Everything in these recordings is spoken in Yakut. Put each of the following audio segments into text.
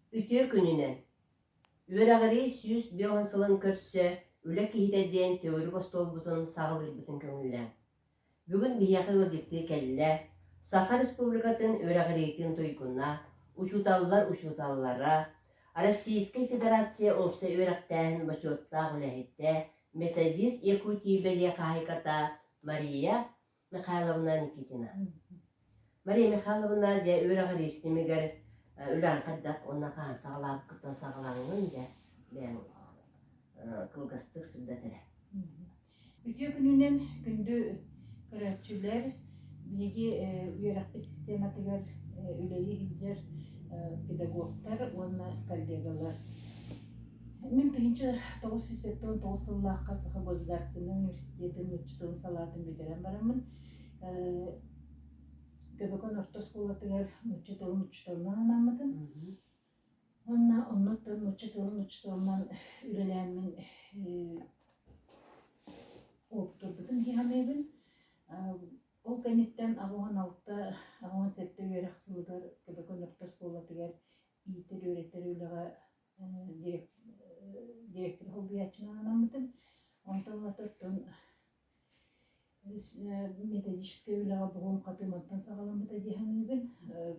Үтүө күнүнэн! Үөрэҕирии 150 сылын көрсө Үлэ киһитэ диэн төгүрүк остуолбутун саҕалыырбытын көҥүллээҥ. Бүгүн биһиэхэ ыалдьыттыы кэллэ Саха Республикатын үөрэҕириитин туйгуна, учууталлар учууталлара, Российскай Федерация уопсай үөрэхтээһин бочуоттаах үлэһитэ, методист Якутии бэлиэ хаһаайката Мария Михайловна Никитина. Мария Михайловна дьэ үөрэҕирии ситимигэр үлэҕин хайдах уонна хаһан саҕалаабыккыттан саҕалааҥҥын дьэ бэйэҥ кылгастык сырдат эрэ. Үтүө күнүнэн күндү көрөөччүлэр, биһиги үөрэхпит систематыгар үлэлии сылдьар педагогтар уонна коллегалар. Мин 1979 сыллаахха Саха государственнай университетын нуучча тылын салаатын бүтэрэн бараммын, Көбөкөн орто оскуолатыгар нуучча тылын учууталынан анаммытым. Уонна оннуттан нуучча тылын учууталынан үлэлээммин уопутурбутум дии саныыбын. Ол кэнниттэн 86, 87 үөрэх сылыгар Көбөкөн орто оскуолатыгар иитэр-үөрэтэр үлэҕэ директор солбуйааччынан анаммытым. Онтон ылата оттон методическай үлэҕэ буһуум-хатыым онтон саҕаламмыта дии саныыбын.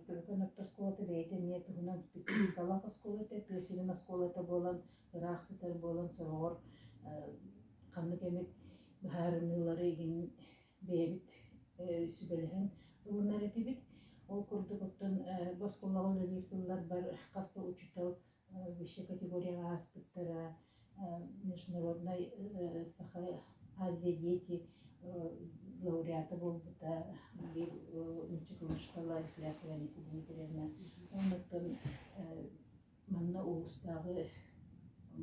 Көбөкөн орто оскуолата бэйэтэ эмиэ туһунан спецификалаах оскуола этэ. Тыа сирин оскуолата буолан, ыраах сытар буолан, сороҕор ханнык эмит быһаарыныылары игин бэйэбит сүбэлэһэн ылынар этибит. Ол курдук оттон бу оскуолаҕа үлэлии сылларбар хас да учуутал высшей категорияҕа ааспыттара, международнай Саха Азия дети лауреата буолбута, биир нуучча тылын учуутала Ефлясова Анисия Дмитриевна. Оннуттан Манна улуустааҕы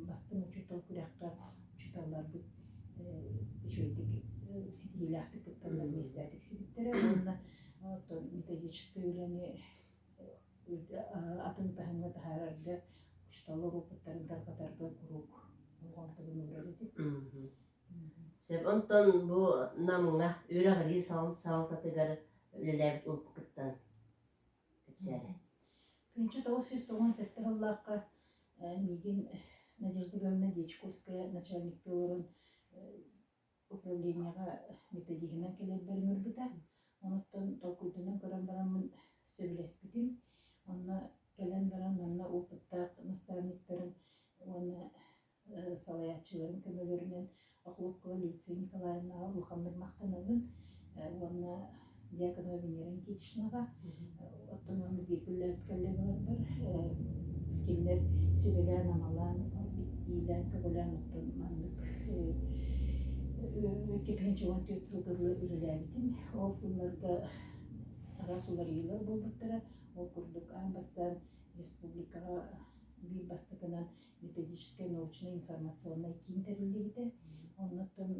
бастыҥ учуутал күрэххэ учууталларбыт үчүгэйдик ситиһиилээхтик кыттаннар миэстэ тиксибиттэрэ уонна оттон методическай үлэни атын таһымҥа таһаарарга учууталлар опыттарын тарҕатарга куруук болҕомтобун уурар этим. Сөп. Онтон бу Намҥа үөрэҕирии салалтатыгар үлэлээбит опыккыттан кэпсээрэ. 1997 сыллаахха миигин Надежда Ивановна Дьячковская начальниктыы олорон управлениеҕа методиһынан кэлэрбэр ыҥырбыта. Онуттан толкуйданан көрөн бараммын сөбүлэспитим. Онно кэлэн баран манна опыттаах наставниктарым уонна салайааччыларын көмөлөрүнэн Охлопкова Люция Николаевнаҕа улаханнык махтанабын уонна Дьяконова Венера Никитичнаҕа оттон уонна бииргэ үлэлээбит коллегаларбар кинилэр сүбэлээн-амалаан иилээн-көҕүлээн оттон маннык 2014 сылга дылы үлэлээбитим. Ол сылларга араас уларыйыылар буолбуттара. Ол курдук аан бастаан республикаҕа биир бастакынан методическай научнай информационнай киин тэриллибитэ. Оннуттан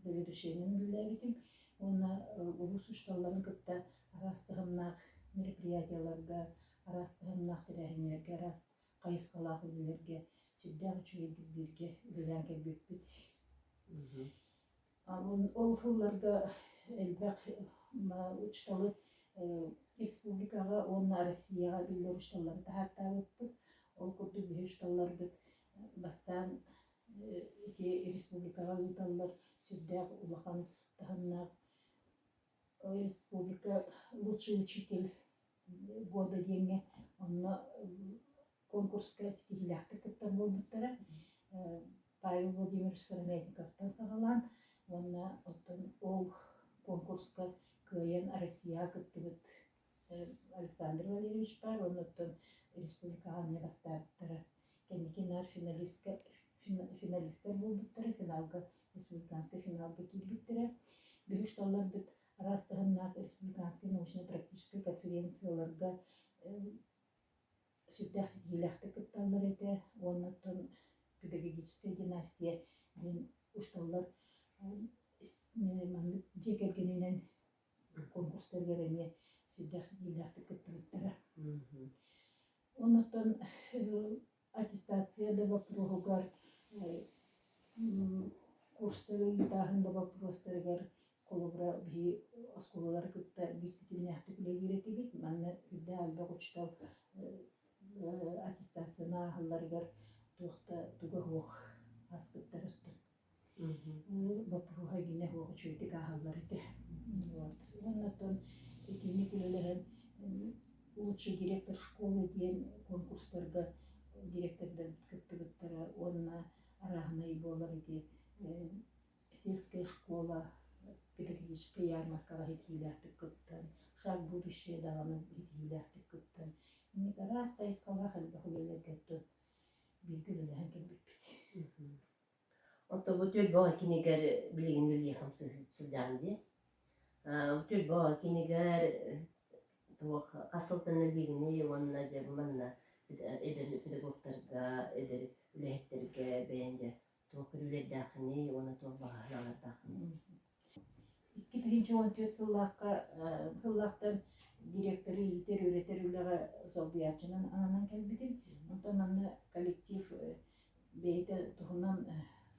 заведующайынан үлэлээбитим уонна улуус учууталларын кытта араас таһымнаах мероприятиеларга, араас таһымнаах тэрээһиннэргэ, араас хайысхалаах үлэлэргэ сүрдээх үчүгэйдик бииргэ үлэлээн кэлбиппит. Ол сылларга элбэх учууталы республикаҕа уонна Россияҕа биллэр учууталлары таһаартаабыппыт. Ол курдук биһи учууталларбыт бастаан ити республикаҕа ыыталлар сүрдээх улахан таһымнаах республика лучший учитель года диэҥҥэ онно конкурска ситиһиилээхтик кыттар буолбуттара. Павел Владимирович Сыромятниковтан саҕалаан уонна оттон ол конкурска кыайан Россияҕа кыттыбыт Александр Валерьевич баар уонна оттон республикаҕа эмиэ бастаабыттара. Кэнники наар финалистка финалистар буолбуттара, финалга республиканскай финалга киирбиттэрэ. Биһи учууталларбыт араас таһымнаах республиканскай научно-практическай конференцияларга сүрдээх ситиһиилээхтик кытталлар этэ уонна оттон педагогическая династия диэн учууталлар маннык дьиэ кэргэнинэн конкурстарыгар эмиэ сүрдээх ситиһиилээхтик кыттыбыттара. Оннуттан аттестация да боппуруоһугар, курстары ыытааһын да боппуруостарыгар холобура биһи оскуолалары кытта биир ситимнээхтик үлэлиир этибит. Манна үрдээх элбэх учуутал аттестацияны ааһалларыгар туох да туга суох ааспыттар оттон. Боппуруоһа игинэ суох үчүгэйдик ааһаллар этэ. Вот. Уонна оттон итинник үлэлэһэн лучший директор школы диэн конкурстарга директордар кыттыбыттара уонна арааһынай буолар ити сельская школа педагогическай ярмаркаҕа ситиһиилээхтик кыттан, шаг будущее даҕаны ситиһиилээхтик кыттан, инник араас хайысхалаах элбэх үлэлэргэ оттон бииргэ үлэлэһэн кэлбиппит. Оттон бу түөлбэ кинигэр билигин үлэлии сылдьаҕын дии. Бу түөлбэ кинигэр туох хас сылтан үлэлиигиний уонна дьэ бу манна эдэр педагогтарга, эдэр үлэһиттэргэ бэйэҥ дьэ туох көрүүлэрдээххиний уонна туох баҕа санаалардааххыный? 2014 сыллаахха сыллаахтан директоры иитэр-үөрэтэр үлэҕэ солбуйааччынан ананан кэлбитим. Онтон манна коллектив бэйэтэ туһунан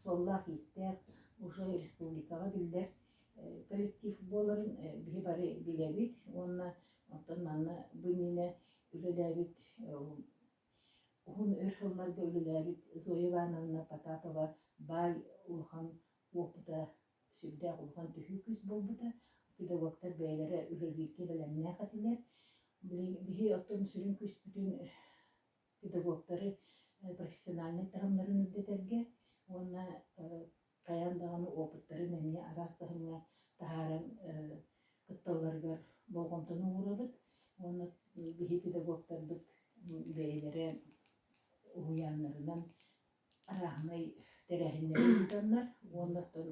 суоллаах-иистээх уже республикаҕа биллэр коллектив буоларын биһи бары билэбит уонна оттон манна бу иннинэ үлэлээбит уһун өр сылларга үлэлээбит Зоя Ивановна Потапова баай улахан уопута сүрдээх улахан төһүү күүс буолбута. Педагогтар бэйэлэрэ үлэлииргэ бэлэмнээх этилэр. Биһи оттон сүрүн күүспүтүн педагогтары профессиональнай таһымнарын үрдэтэргэ уонна хайаан даҕаны опыттарын эмиэ араас таһымҥа таһааран кытталларыгар болҕомтону уурабыт уонна биһи педагогтарбыт бэйэлэрэ уһуйааннарынан арааһынай тэрээһиннэри ыытаннар уонна оттон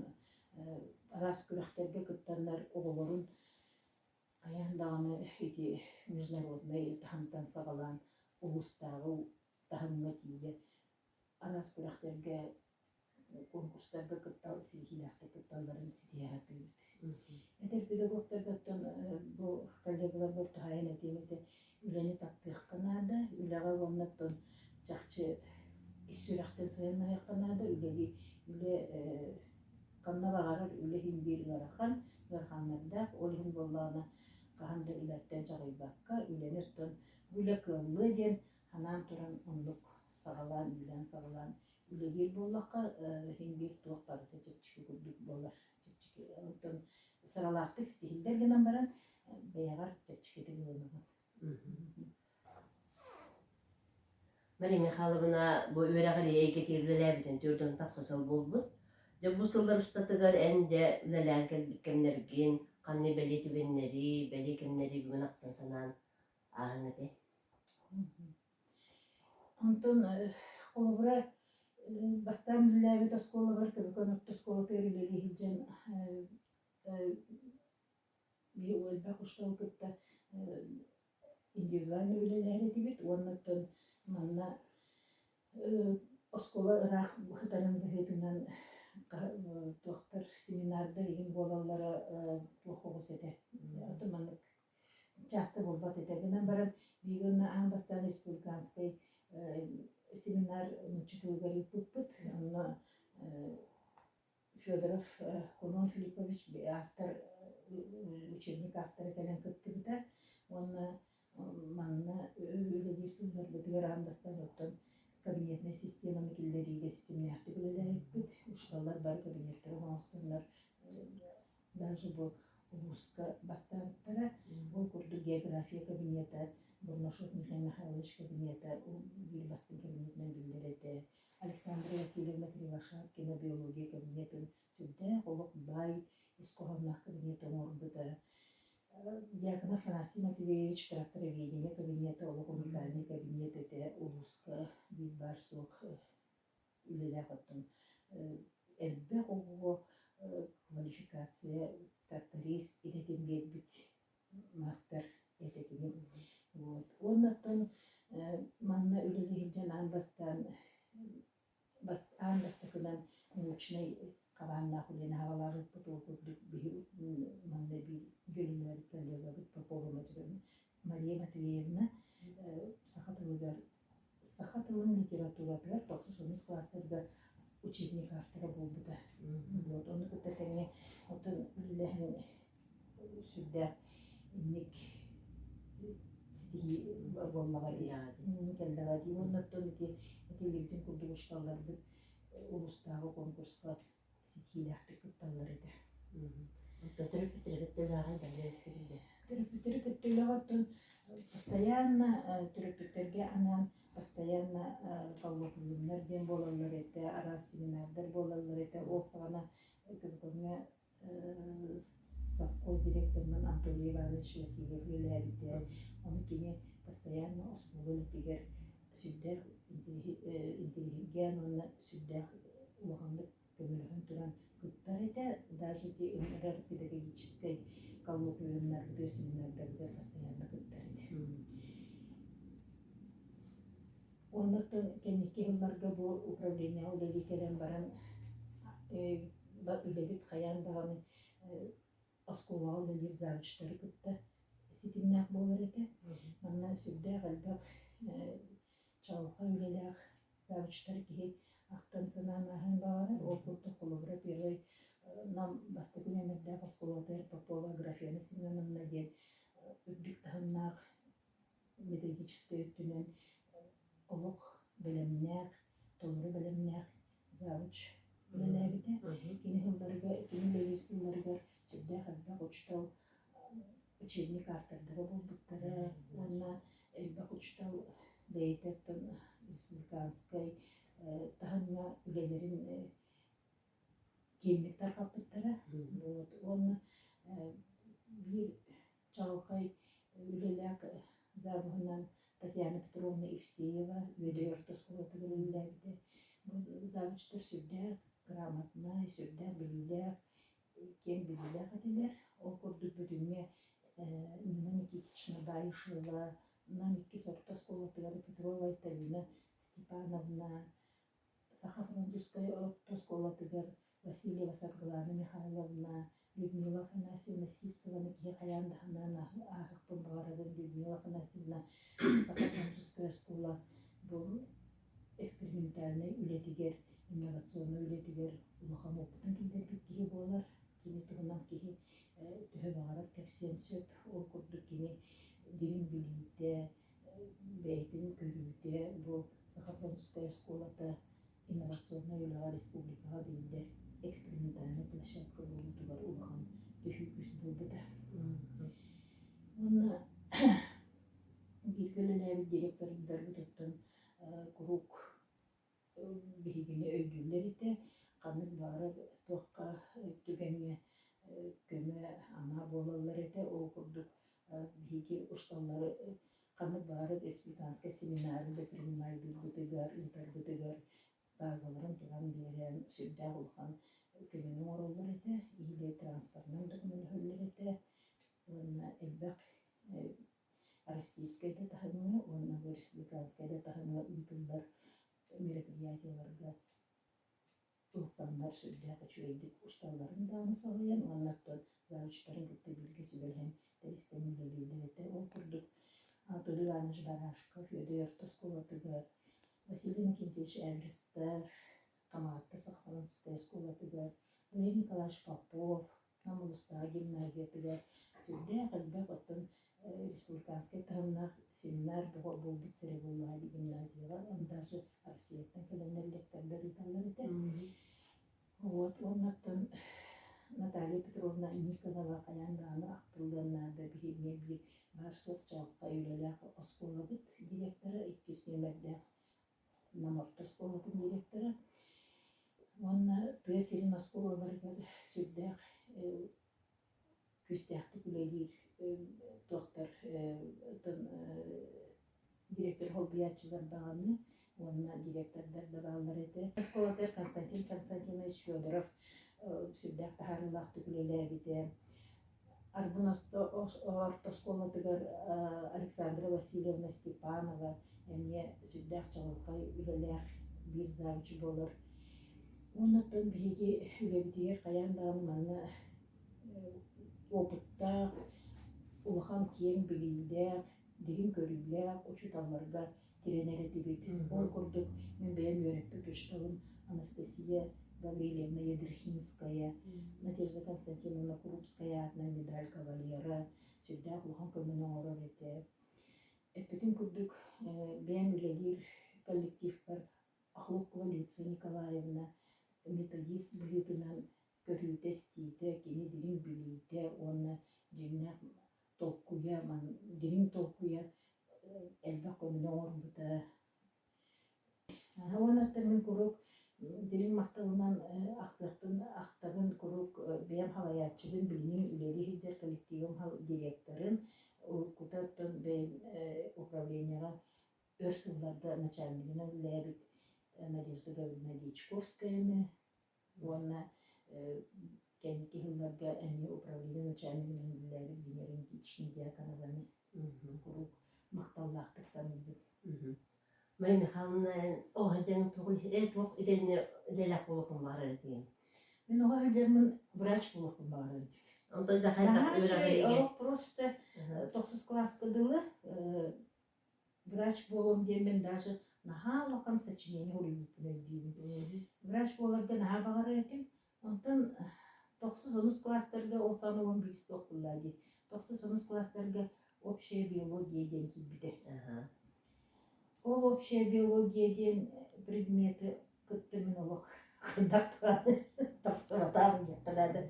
араас күрэхтэргэ кыттаннар оҕолорун хайаан даҕаны ити международнай таһымтан саҕалаан улуустааҕы таһымҥа тиийэ араас күрэхтэргэ, конкурстарга кыттал ситиһиилээхтик кытталларын ситиһэ сатыыбыт. Эдэр педагогтарга оттон бу коллегаларбар туһаайан этиэм этэ, үлэни таптыахха наада, үлэҕэ уонна оттон чахчы ис сүрэхтэн сыһыаннаһыахха наада, үлэли үлэ ханна баҕарар үлэ иһин биир ыарахан, ыараханнардаах, ол иһин буоллаҕына хаһан да үлэттэн чаҕыйбакка, үлэни оттон бу үлэ кыаллыа диэн санаан туран оннук саҕалаан, иилээн-саҕалаан үлэлиир буоллахха, син биир туох барыта чэпчэки курдук буолар. Чэпчэки оттон сыралаахтык ситиһиллэр гынан баран, бэйэҕэр чэпчэкитик ылыныгын. Мария Михайловна бу үөрэҕирии эйгэтигэр үлэлээбитин 40 тахса сыл буолбут. Дьэ бу сыллар устатыгар эн дьэ үлэлээн кэлбит кэмнэргин, ханнык бэлиэ түгэннэри, бэлиэ кэмнэри бүгүн ахтан санаан ааһыҥ этэй? Онтон холобура бастаан үлэлээбит оскуолабар Көбөкөн орто оскуолатыгар үлэлии сылдьан биир элбэх учууталы кытта индивидуально үлэлэһэр этибит уонна оттон манна оскуола ыраах сытарын быһыытынан туохтар семинардар игин буолаллара туох оҕус этэ. Оттон маннык часто буолбат этэ. Гынан баран биһиги онно аан бастаан республиканскай семинар нуучча тылыгар ыыппыппыт. Онно Федоров Конон Филиппович автор учебник автора кэлэн кыттыбыта уонна манна үлэлиир сылларбытыгар аан бастаан оттон кабинетнай системаны киллэриигэ ситимнээхтик үлэлээбиппит. Учууталлар бары кабинеттары оҥостоннор даже бу улууска бастаабыттара. Ол курдук география кабинета, Бурнашов Михаил Михайлович кабинета биир бастыҥ кабинетинэн биллэр этэ. Александра Васильевна Кривошапкина биология кабинетын сүрдээх олох баай ис хоһоонноох кабинет оҥорбута. Дьяконов Афанасий Матвеевич трактороведение кабинета олох уникальный кабинет этэ улууска биир баар суох үлэлээх оттон элбэх оҕоҕо квалификация тракторист идэтин биэрбит маастар этэ кини. Вот. Уонна оттон манна үлэлии сылдьан аан бастаан аан бастакынан научнай хабааннаах үлэни саҕалаабыппыт. Ол курдук биһи манна биир үлэлээбит коллегабыт Попова Мария Матвеевна саха тылыгар саха тылын литературатыгар тохсус онус кылаастарга учебник автора буолбута. Вот ону кытта тэҥҥэ оттон үлэлэһэн сүрдээх инник ситиһии буоллаҕа дии. Кэллэҕэ дии. Уонна оттон ити этиллибитин курдук учууталларбыт улуустааҕы конкурска ситиилээхтик кытталлар этэ. Оттон төрөппүттэри кытта үлэҕэ хайдах үлэлэстигит? Төрөппүттэри кытта үлэҕэ оттон постоянно төрөппүттэргэ анаан постоянно коллоквиумнар диэн буолаллар этэ, араас семинардар буолаллар этэ. Ол саҕана Көбөкөҥҥө совхоз директорынан Анатолий Иванович Васильев үлэлээбитэ. Ону кини постоянно оскуола үлэтигэр сүрдээх интириэһиргээн уонна сүрдээх улаханнык көмөлөһөн туран кыттар этэ. Даже ити ыҥырар педагогическай коллоквиумнарбытыгар, семинардарбытыгар постоянно кыттар этэ. Оннуттан кэнники сылларга бу управлениеҕа үлэлии кэлэн баран үлэбит хайаан даҕаны оскуолаҕа үлэлиир завучтары кытта ситимнээх буолар этэ. Манна сүрдээх элбэх чаҕылхай үлэлээх завучтар киһи ахтан-санаан ааһыан баҕарар. Ол курдук холобура первый Нам бастакы нүөмэрдээх оскуолатыгар Попова Аграфена Семеновна диэн үрдүк таһымнаах методическай өттүнэн олох бэлэмнээх, толору бэлэмнээх завуч үлэлээбитэ. Кини сылларыгар, кини үлэлиир сылларыгар сүрдээх элбэх учуутал учебник автордара буолбуттара уонна элбэх учуутал бэйэтэ оттон республиканскай таһымҥа үлэлэрин киэҥник тарҕаппыттара. Вот. Уонна биир чаҕылхай үлэлээх завуһунан Татьяна Петровна Евсеева Үөдэй орто оскуолатыгар үлэлээбитэ. Бу завучтар сүрдээх грамотнай, сүрдээх билиилээх, киэҥ билиилээх этилэр. Ол курдук бүтүҥҥэ Нина Никитична Баишева, Нам иккис орто оскуолатыгар Петрова Айталина Степановна, Саха французскай орто оскуолатыгар Васильева Саргылана Михайловна, Людмила Афанасьевна Сивцеваны киһи хайаан да санаан ааһыахпын баҕарабын. Людмила Афанасьевна Саха французскай оскуола бу экспериментальнай үлэтигэр, инновационнай үлэтигэр улахан уопутун киллэрбит киһи буолар. Кини туһунан киһи төһө баҕарар кэпсиэн сөп. Ол курдук кини дириҥ билиитэ, бэйэтин көрүүтэ бу Саха французскай оскуолата инновационнай үлэҕэ республикаҕа биллэр экспериментальнай площадка буолуутугар улахан төһүү күүс буолбута. Уонна бииргэ үлэлээбит директордарбытыттан куруук биһигини өйдүүллэр этэ, ханнык баҕарар туохха түгэҥҥэ көмө-ама буолаллар этэ. Ол курдук биһиги учууталлары ханнык баҕарар республиканскай семинары да принимайдыырбытыгар, ыытарбытыгар базаларын туран биэрэн сүрдээх улахан көмөнү оҥороллор этэ. Или транспорынан да көмөлөһөллөр этэ уонна элбэх российскай да таһымҥа уонна бу республиканскай да таһымҥа ыытыллар мероприятиеларга ылсаннар сүрдээх үчүгэйдик учууталларын даҕаны салайан уонна оттон завучтарын кытта бииргэ сүбэлэһэн тэристэн үлэлииллэр этэ. Ол курдук Анатолий Иванович Барашков Үөдэй орто оскуолатыгар, Василий Иннокентьевич Эверстов Хамаҕатта Сахалинскай оскуолатыгар, Валерий Николаевич Попов Нам улуустааҕы гимназиятыгар сүрдээх элбэх оттон республиканскай таһымнаах семинар бөҕө буолбут сирэ буоллаҕа дии гимназияҕа. Ону даже Россияттан кэлэннэр лектордар ыыталлар этэ. Вот уонна оттон Наталья Петровна Никонова хайаан даҕаны ахтыллыан наада биһиги биир баар суох чаҕылхай үлэлээх оскуолабыт директора, иккис нүөмэрдээх Нам орто оскуолатын директора уонна тыа сирин оскуолаларыгар сүрдээх күүстээхтик үлэлиир туохтар директор солбуйааччылар даҕаны уонна директордар да бааллар этэ. Оскуолатыгар Константин Константинович Федоров сүрдээх таһаарыылаахтык үлэлээбитэ. Аргун орто оскуолатыгар Александра Васильевна Степанова эмиэ сүрдээх чаҕылхай үлэлээх биир завуч буолар. Уонна оттон биһиги үлэбитигэр хайаан даҕаны манна опыттаах, улахан киэҥ билиилээх, дириҥ көрүүлээх учууталларга тирэнэр этибит. Ол курдук мин бэйэм үөрэппит учууталым Анастасия Гаврильевна Ядрихинская, Надежда Константиновна Крупская аатынан медаль кавалера, сүрдээх улахан көмөнү оҥорор этэ. Эппитим курдук, бэйэм үлэлиир коллективпар Охлопкова Люция Николаевна методист быһыытынан көрүүтэ-истиитэ, кини дириҥ билиитэ уонна дьиҥнээх толкуйа, дириҥ толкуйа элбэх көмөнү оҥорбута. Уонна мин куруук дириҥ махталынан ахтыахпын ахтабын куруук бэйэм халайааччыбын, билигин үлэлии сылдьар коллективым директорын, уруккута оттон бэйэм управлениеҕа өр сылларга начальнигынан үлэлээбит Надежда Гавриловна Дьячковскаяны уонна кэнники сылларга эмиэ управление начальнигынан үлэлээбит Венера Никитична Дьяконованы куруук махталлаахтык саныыбын. Мария Михайловна, оҕо сылдьан туох идэни идэлээх буолуоххун баҕарар этигин? Мин оҕо сылдьармын врач буолуохпун баҕарар этим. Онтон да хайдах үөрэҕиригэ? Просто тохсус кылааска дылы врач буолуом диэммин даже наһаа улахан сочинение суруйбуппун өйдүүбүн. Врач буоларга наһаа баҕарар этим. Онтон тохсус онус класстарга ол саҕана 11 суох буолла дии. Тохсус онус класстарга общая биология диэн киирбитэ. Ол общая биология диэн предмети кытта мин олох хайдах тапсыбатаҕым диэххэ наада.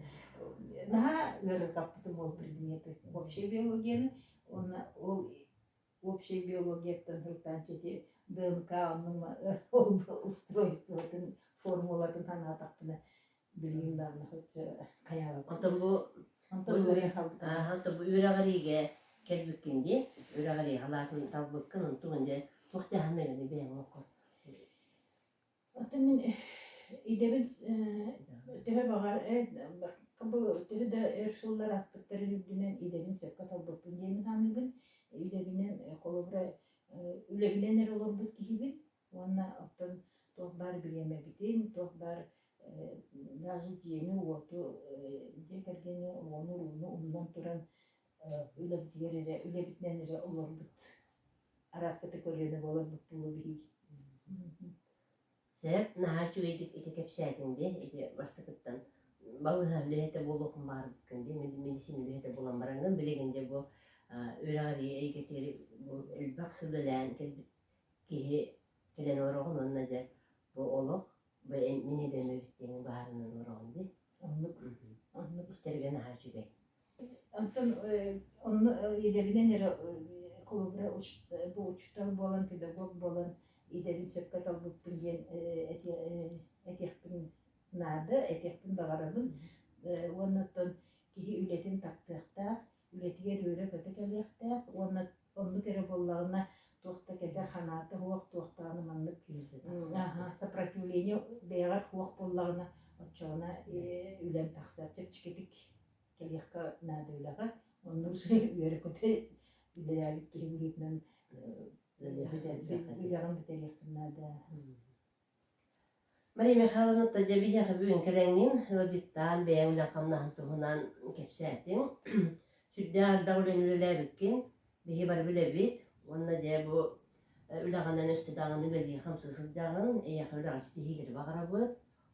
Наһаа ыарырҕаппытым ол предмети. Общая биологияны уонна ол общей биологияттан сылтаан ити ДНК ол устройствотын формулатын санаатахпына билигин даҕаны хоть хайаабаппын. Онтон бу Онтон үөрэн хаалбытым. Онтон бу үөрэҕириигэ кэлбиккин дии, үөрэҕирии халаатын талбыккын, онтугун дьэ туох дьаһаныгыный бэйэҥ олоххор? Оттон мин идэбин төһө баҕар төһө да өр сыллар ааспыттарын үрдүнэн идэбин сөпкө талбыппын диэммин саныыбын. Идэбинэн холобура үлэбинэн эрэ олорбут киһибин уонна оттон туох баар бириэмэбитин, туох баар даже дьиэни-уоту, дьиэ кэргэни, оҕону-урууну умнан туран үлэбитигэр эрэ үлэбитинэн эрэ олорбут араас категорияны буоларбыт буолуо биһиги. Сөп, наһаа үчүгэйдик ити кэпсээтиҥ дии, ити бастакыттан балыыһа үлэһитэ буолуоххун баҕарбыккын дии, медицина үлэһитэ буолан бараҥҥын билигин дьэ бу үөрэҕирии эйгэтигэр бу элбэх сыл үлэлээн кэлбит киһи кэлэн олороҕун уонна дьэ бу олох бу мин идэм эбит диэн быһаарынан олороҕун дии. Оннук, оннук. Истэргэ наһаа үчүгэй. Онтон онно идэбинэн эрэ холобура бу учуутал буолан, педагог буолан идэбин сөпкө талбыппын диэн этиэхпин наада, этиэхпин баҕарабын. Уонна оттон киһи үлэтин таптыахтаах, үлэтигэр үөрэ-көтө кэлиэхтээх уонна оннук эрэ буоллаҕына туох да кэтэх санаата суох, туох даҕаны маннык сопротивление бэйэҕэр суох буоллаҕына, оччоҕуна үлэҥ тахсар чэпчэкитик кэлиэххэ наада үлэҕэ. Оннук үөрэ-көтө үлэлээбит киһи быһыытынан үлэҕин бүтэриэххин наада. Мария Михайловна, дьэ биһиэхэ бүгүн кэлэҥҥин ыалдьыттаан бэйэҥ үлэҥ-хамнаһын туһунан кэпсээтиҥ. Сүрдээх элбэх үлэни үлэлээбиккин, биһи бары билэбит. Уонна дьэ бу үлэҕинэн өстө даҕаны үлэлии-хамсыы сылдьаҕын, эйиэхэ үлэҕэ ситиһиилэри баҕарабыт.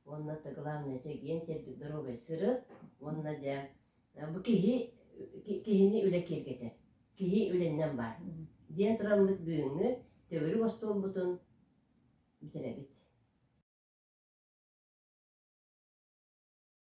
Уонна главное чэгиэн, чэбдик доруобай сырыт. Уонна дьэ бу киһи киһини үлэ киэргэтэр. Киһи үлэннэн баар. Диэн тураммыт бүгүҥҥү төгүрүк остуолбутун бүтэрэбит.